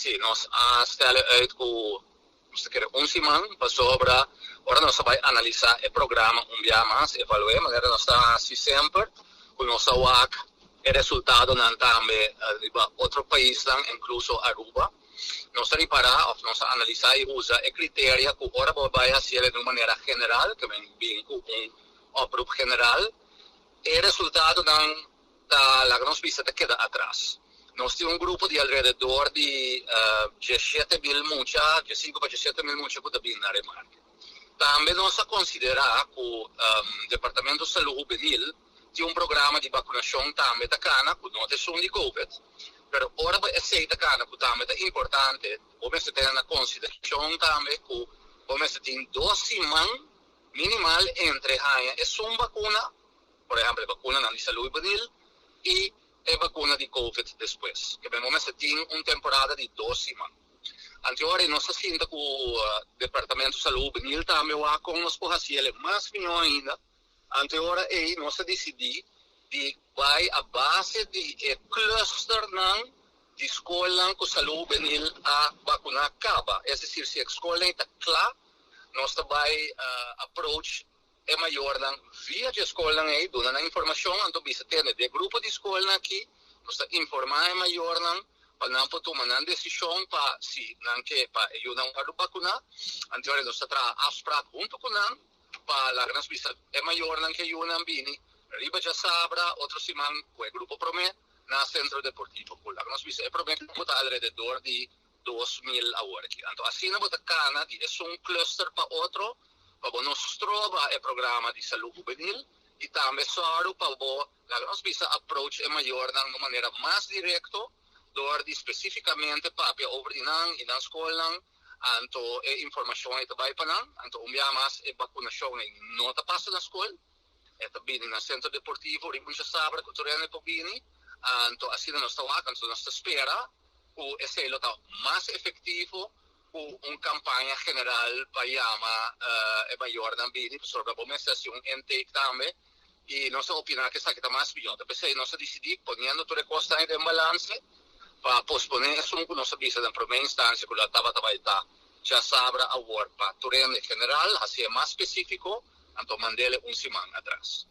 Si, nos a stel uit ku nos ta kere un siman, pasobra ora nos a bai analisá e programa un bia mas, evalu'é manera nos ta hasi semper, ku nos a wak e resultadonan tambe riba otro paisnan, inkluso Aruba. Nos a ripará òf nos a analisá i usa e kriteria ku ora bo bai hasiel di un manera general, ke men bin ku un oproep general, e resultadonan ta laga nos bisa ta keda atras. Nos tin un grupo di alrededor di 17.000 mucha, 15 pa 17.000 mucha ku ta bin na remarke. Tambe nos a konsiderá ku Departamento di Salú Hubenil tin un programa di vakunashon tambe ta kana, ku no ta esun di COVID, pero ora esei ta kana, ku tambe ta importante, bo mester tene na konsiderashon tambe ku bo mester tin 2 siman minimal entre haña esun vakuna, por ehèmpel, e vakuna di salú hubenil i e vakuna di COVID despues. Ke bo mester tin un temporada di 2 siman. Anto ora nos a sinta ku Departamento di Salú Hubenil tambe wak kon nos por hasi mas mihó ainda. Anto ora ei nos a disidí di bai a base di e clusternan di skol ku salú hubenil a vakuná kaba. Es desir, si e skol ta kla, nos ta bai approach e mayornan via e skolnan ei, duna nan informashon, anto bisa tene e grupo di skol aki, nos ta informá e mayornan pa nan por tuma nan desishon pa si nan ke pa e yunan vakuná. Anto nos ta traha afspraak huntu ku nan pa laga nos bisa e mayornan ke yunan bini riba djasabra otro siman ku e grupo promé na sentro deportivo ku laga nos bisa e promé grupo ta alrededor di 2000 awor aki. Anto asina bo ta kana di esun cluster pa otro pa bo no stroba e programa di salú hubenil i tambe sòru pa bo laga nos bisa approach e mayornan di manera mas direkto dor di spesífikamente papia over di nan i nan skolnan. Anto e informashon ei ta bai pa nan. Anto un bia mas, e vakunashon ei no ta pasa na skol, e ta bini na sentro deportivo riba un djasabra ku tur hende por bini. Anto asina nos ta wak, anto nos ta spera ku esei lo ta mas efektivo ku un kampaña general pa yama e mayornan bini, pasobra bo mester hasi un intake tambe i nos a opiná ku esaki ta mas mihó. P'esei nos a disidí, poniendo tur e kosnan den balanse, pa posponé esun ku nos a bisa den promé instansia ku lo tabata bai ta djasabra awor pa tur hende general, hasié mas spesífiko, anto mand'é un siman atras.